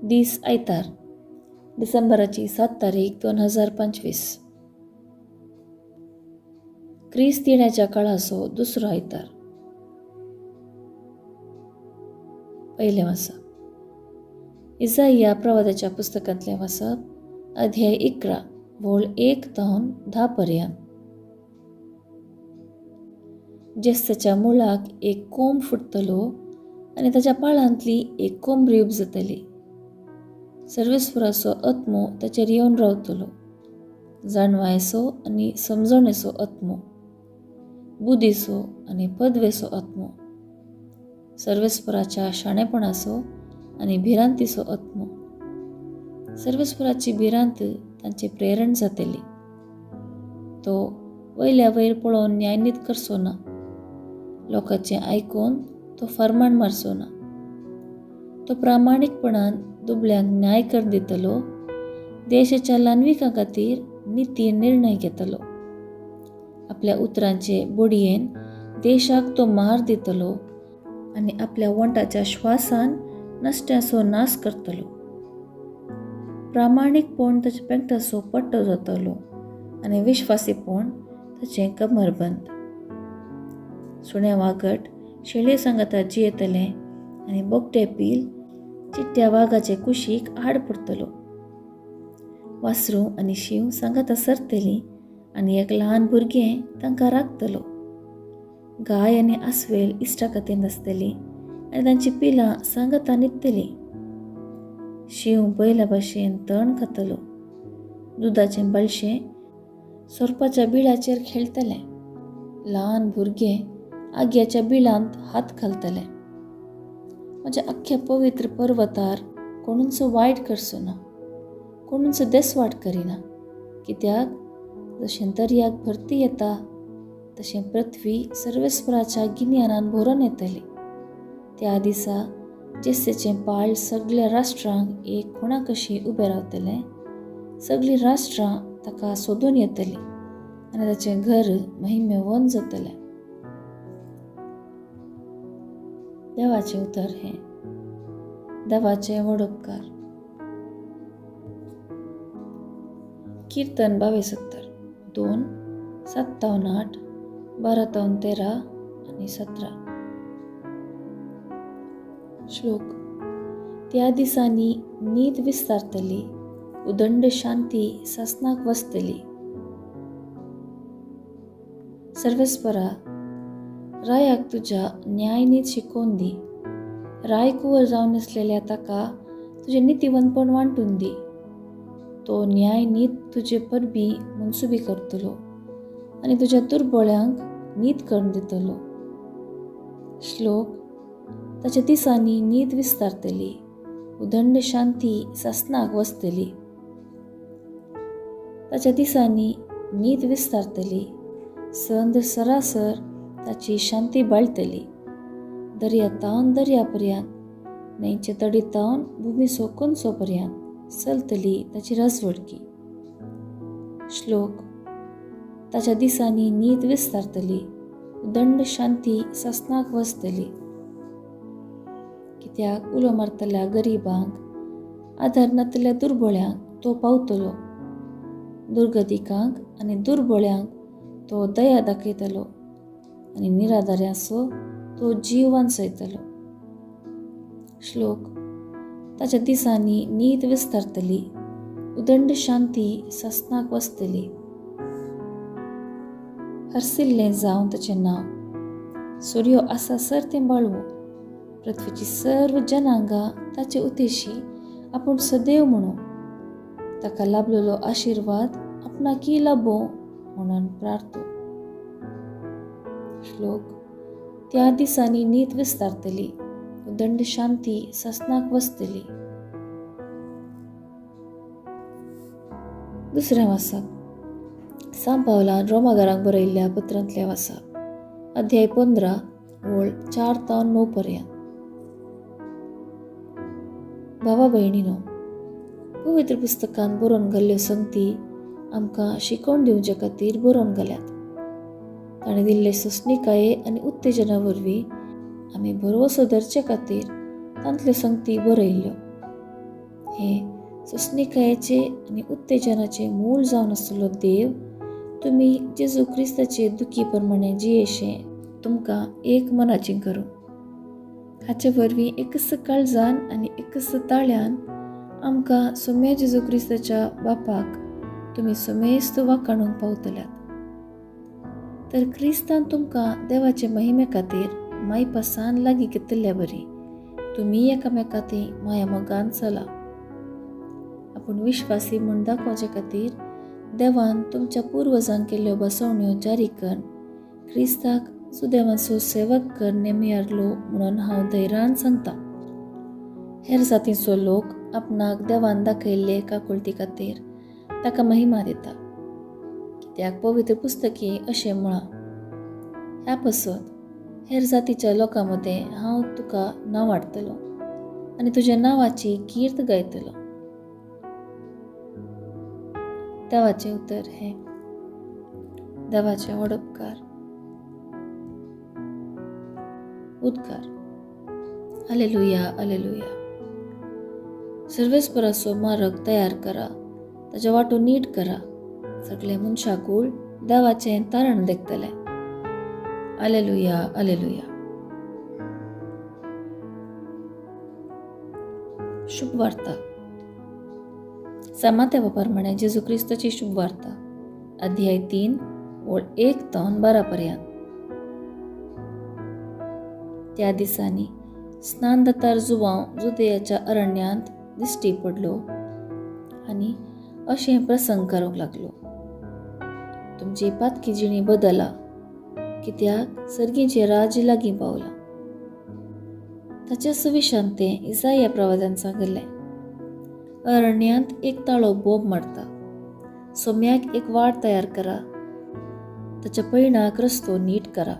दीस आयतार, डिसेंबराची 7 तारीख 2025. क्रिस्त येण्याच्या काळाचो दुसरो आयतार. पयलें वाचप इजाइया प्रवादाच्या पुस्तकांतलें वाचप, अध्याय 11 वोळ 1 तावन 10 पर्यंत. जेस्ताच्या मुळाक एक कोंब फुट्टलो आनी ताच्या पाळांतली एक कोंबरी उपजतली. सर्वेस्पराचो आत्मो ताचेर येवन रावतलो, जाणवायेचो आनी समजणेचो आत्मो, बुद्धीचो आनी पदवेचो आत्मो, सर्वेस्पराच्या शाणेपणाचो आनी भिरांतीचो आत्मो. सर्वेस्पराची भिरांत तांची प्रेरण जातली. तो वयल्या वयर पळोवन न्यायनीत करचो ना, लोकांचें आयकून तो फर्माण मारचो ना. तो प्रामाणीकपणान दुबळ्यांक न्याय करून दितलो, देशाच्या ल्हानविकां खातीर निती निर्णय घेतलो. आपल्या उतरांचे बोडयेन देशाक तो मार दितलो आनी आपल्या वंटाच्या श्वासान नश्ट्याचो नाश करतलो. प्रामाणीकपण ताच्या पेंटाचो पट्टो जातलो आनी विश्वासीपण ताचें कमरबंद. सुण्या वागट शेळये सांगाता जियेतलें आनी बोकटे पील चिट्ट्या वागाचे कुशीक आड पडटलो. वासरूं आनी शींव सांगाता सरतलीं आनी एक ल्हान भुरगें तांकां राखतलो. गाय आनी आस्वेल इश्टाकतीन आसतली आनी तांची पिलां सांगाता न्हिदतलीं. शींव बैला भाशेन तण खातलो, दुदाचें बाळशें सोरपाच्या बिळाचेर खेळटलें. ल्हान भुरगें आग्याच्या बिळांत हात घालतलें. म्हज्या अख्ख्या पवित्र पर्वतार कोणूच वायट करचो ना, कोणूच देसवाट करिना. कित्याक जशें दर्याक भरती येता तशें पृथ्वी सर्वेस्पराच्या गिन्यानान भरून येतली. त्या दिसा जेस्सेचें पाळ सगळ्या राष्ट्रांक एक खुणा कशी उबें रावतलें. सगळीं राष्ट्रां ताका सोदून येतलीं आनी ताचें घर महिमेवन जातलें. देवाचें उतर हें. देवाचें व्हड उपकार. कीर्तन 72 2 7 8 12 13 आनी 17. श्लोक. त्या दिसांनी नीत विस्तारतली, उदंड शांती सासनाक वसतली. सर्वेस्परा, रायाक तुज्या न्यायनीत शिकोवन दी. राय कुंवर जावन आसलेल्या ताका तुजें नितीवंतपण वांटून दी. तो न्यायनीत तुजे परबी मनसुबी करतलो आनी तुज्या दुर्बळ्यांक नीत करून दितलो. श्लोक. ताच्या दिसांनी नीत विस्तारतली, उदंड शांती सासनाक वसतली. ताच्या दिसांनी नीत विस्तारतली, संद सरासर ताची शांती बाळतली. दर्या तावन दर्या पर्यंत, न्हंयचे तडी तावन भुमीचो कोनसो पर्यंत चलतली ताची राजवडकी. श्लोक. ताच्या दिसांनी नीत विस्तारतली, उदंड शांती सासनाक वसतली. कित्याक उलो मारतल्या गरिबांक, आदार नातल्या दुर्बळ्यांक तो पावतलो. दुर्गतिकांक आनी दुर्बळ्यांक तो दया दाखयतलो आनी निराधाऱ्यांचो तो जीव वांचयतलो. श्लोक. ताच्या दिसांनी नीत विस्तारतली, उदंड शांती सासनाक वसतली. हरसिल्लें जावन ताचें नांव, सुर्यो आसा सर तें बाळवूं. पृथ्वीची सर्व जनांगां ताचे उतेशी आपूण सदैव म्हणू. ताका लाभलेलो आशिर्वाद आपणाकी लाभो म्हणून प्रार्थो. श्लोक. त्या दिसांनी नीत विस्तारतली, उदंड शांती सासनाक वसतली. दुसरें वाचप सांत पावलान रोमागारांक बरयल्ल्या पत्रांतलें वाचप, अध्याय 15 वोळ 4 तावन 9 पर्यंत. भावा भयणीनो, पवित्र पुस्तकान बरोवन घाल्ल्यो संगती आमकां शिकोवन दिवचे खातीर बरोवन घाल्यात. ताणें दिल्ले सोंसणिकाये आनी उत्तेजना वरवीं आमी भरवसो धरचे खातीर तांतल्यो संगती बरयल्ल्यो. हें सोंसणीकायेचें आनी उत्तेजनाचें मूळ जावन आसलेलो देव तुमी जेजू क्रिस्ताचे दुखी प्रमाणें जियेशें तुमकां एक मनाचें करूं. हाचे वरवीं एकस काळजान आनी एकस ताळ्यान आमकां सोम्या जेजू क्रिस्ताच्या बापाक तुमी समेस्त वाखाणूंक पावतल्यात. तर क्रिस्तान तुमकां देवाचे महिमे खातीर मायपासान लागीं घेतिल्ल्या बरी तुमी एकामेका ती माया मोगान चला. आपूण विश्वासी म्हूण दाखोवचे खातीर देवान तुमच्या पुर्वजांक केल्ल्यो बसवण्यो जारी कर क्रिस्ताक सुदेवाचो सेवक कर नेमियारलो म्हणून हांव धैर्यान सांगता. हेर जातींचो लोक आपणाक देवान दाखयल्ले काकुळटी खातीर ताका महिमा दिता, कित्याक पवित्र पुस्तकी अशें म्हळां, ह्या पासत हेर जातीच्या लोकां मदें हांव तुका नांव हाडटलो आनी तुज्या नांवाची कीर्त गायतलो. देवाचें उतर हें. देवाचें व्हड उपकार. उद्गार. Hallelujah, hallelujah. सर्वेस्पराचो मार्ग तयार करा, ताज्यो वाटो नीट करा, सगळे मनशाकूळ देवाचें तारण देखतले. Hallelujah, hallelujah. शुभवार्ता. सामात्या प्रमाणे जेजू क्रिस्ताची शुभवार्ता, अध्याय 3 ओळ 1 ते 12 पर्यंत. त्या दिसांनी स्नानदातार जुवांव जुदयाच्या अरण्यांत दिश्टी पडलो आनी अशें प्रसंग करूंक लागलो, तुमची पातकी जिणी बदला, कित्याक सर्गीचें राज्य लागीं पावलां. ताच्या सुविशांत तें इसाया प्रवादान सांगिल्लें, अरण्यांत एक ताळो बोब मारता, सोम्याक एक वाट तयार करा, ताच्या पयणाक रस्तो नीट करा.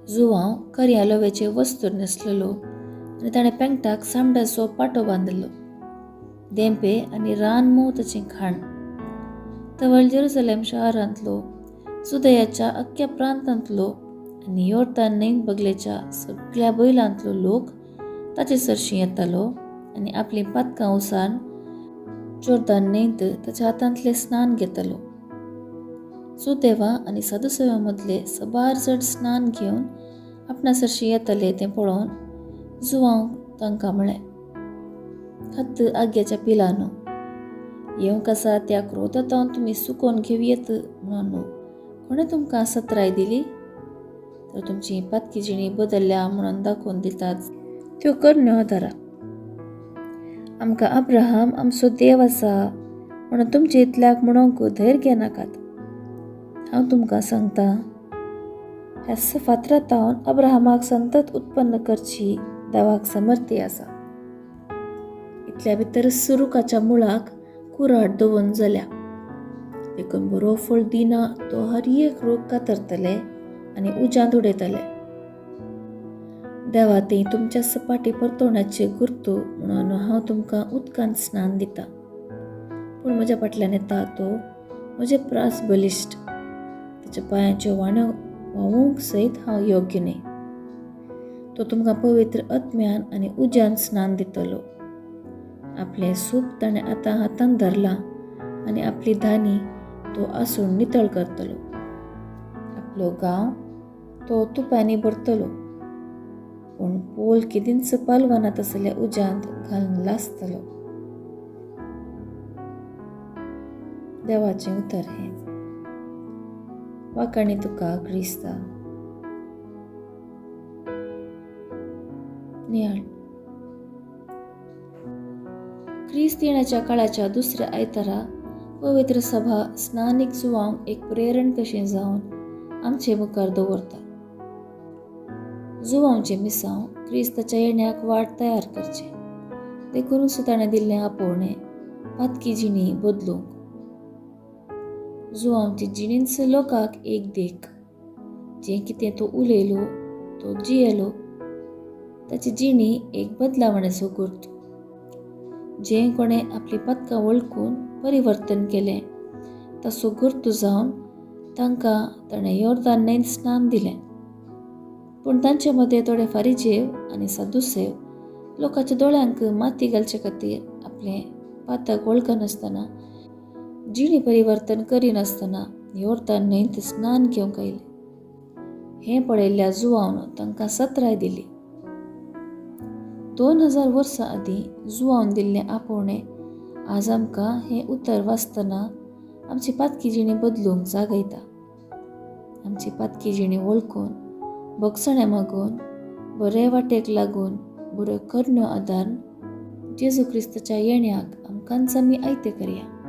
जुवांव करया लोव्याचे वस्तूर न्हेसलेलो आनी ताणें पेंगटाक सामड्याचो पाटो बांदिल्लो. देंपे आनी रान मोव ताचें खाण. तवळ जेरुसलेम शहरांतलो, जुदयाच्या अख्ख्या प्रांतांतलो आनी योर्दान न्हंय बगलेच्या सगळ्या बैलांतलो लोक ताचे सरशीं येतालो आनी आपलीं पातकां उसान जोर्दान न्हंयत ताच्या हातांतलें स्नान घेतालो. सुदेवा आनी साधुसेवा मदले सबार चड स्नान घेवन आपणा सरशीं येताले तें पळोवन जुवांव तांकां म्हळें, हत्त आग्याच्या पिलानो, येवंक आसा त्या क्रोधांत तुमी सुकोवन घेवयेत म्हणून कोणें तुमकां सत्राय दिली? तर तुमची पातकी जिणी बदल्ल्या म्हणून दाखोवन दितात त्यो करण्यो आदारा. आमकां अब्राहम आमचो देव आसा म्हणून तुमचे इतल्याक म्हणूंक धैर्य घेनाकात. हांव तुमकां सांगता, ह्या फातरांतावन अब्राहमाक संतत उत्पन्न करची देवाक समर्थी आसा. इतल्या भितर सुरुकाच्या मुळाक कुराड दवरून जाल्या, देखून बरो फळ दिना तो हर एक रोग कातरतले आनी उज्यांत उडयतले. देवा ती तुमच्या सपाटी परतवण्याचे गुर्तू म्हणून हांव तुमकां उदकान स्नान दिता, पूण म्हज्या फाटल्यान येता तो म्हजे प्रास बलिश्ट, ताच्या पांयांच्यो वाण्यो व्हांवूंक सयत हांव योग्य न्हय. तो तुमकां पवित्र आत्म्यान आनी उज्यान स्नान दितलो. आपलें सूप ताणें आतां हातान धरलां आनी आपली धानी तो आसून नितळ करतलो. आपलो गांव तो तुपांनी भरतलो, पूण पोल केदींच पालवना तसल्या उज्यांत घालून लासतलो. देवाचें उतर हें. वाखाणी तुका क्रिस्ता. नियाळ. क्रिस्त येण्याच्या काळाच्या दुसऱ्या आयतारा पवित्र सभा स्नानीक जुवांक एक प्रेरण कशें जावन आमचे मुखार दवरता. जुवांचें मिसांव क्रिस्ताच्या येण्याक वाट तयार करचें, देखूनच ताणें दिल्लें आपोवणें पातकी जिणी बदलूंक. जुवांचे जिणेंच लोकांक एक देख, जें कितें तो उलयलो तो जियेलो, ताची जिणी एक बदलावण्याचो गुर्त. जें कोणें आपली पातकां वळखून परिवर्तन केलें ताचो गुर्त जावन तांकां ताणें योर्दान न्हंयेंत स्नान दिलें. पूण तांचे मदें थोडे फारिजेव आनी सादुसेव लोकांच्या दोळ्यांक माती घालचे खातीर आपलें पातक वळखनासतना, जिणी परिवर्तन करिनासतना योर्दान न्हंयत स्नान घेवंक आयले. हें पळयल्ल्या जुवावन तांकां सत्राय दिली. 2000 वर्सां आदीं जुवावन दिल्लें आपोवणें आज आमकां हें उतर वाचतना आमची पातकी जिणी बदलूंक जागयता. आमची पातकी जिणी वळखून, भोगसणें मागून, बरे वाटेक लागून, बऱ्यो करण्यो आदारून जेजू क्रिस्ताच्या येण्याक आमकांच आमी आयते करया.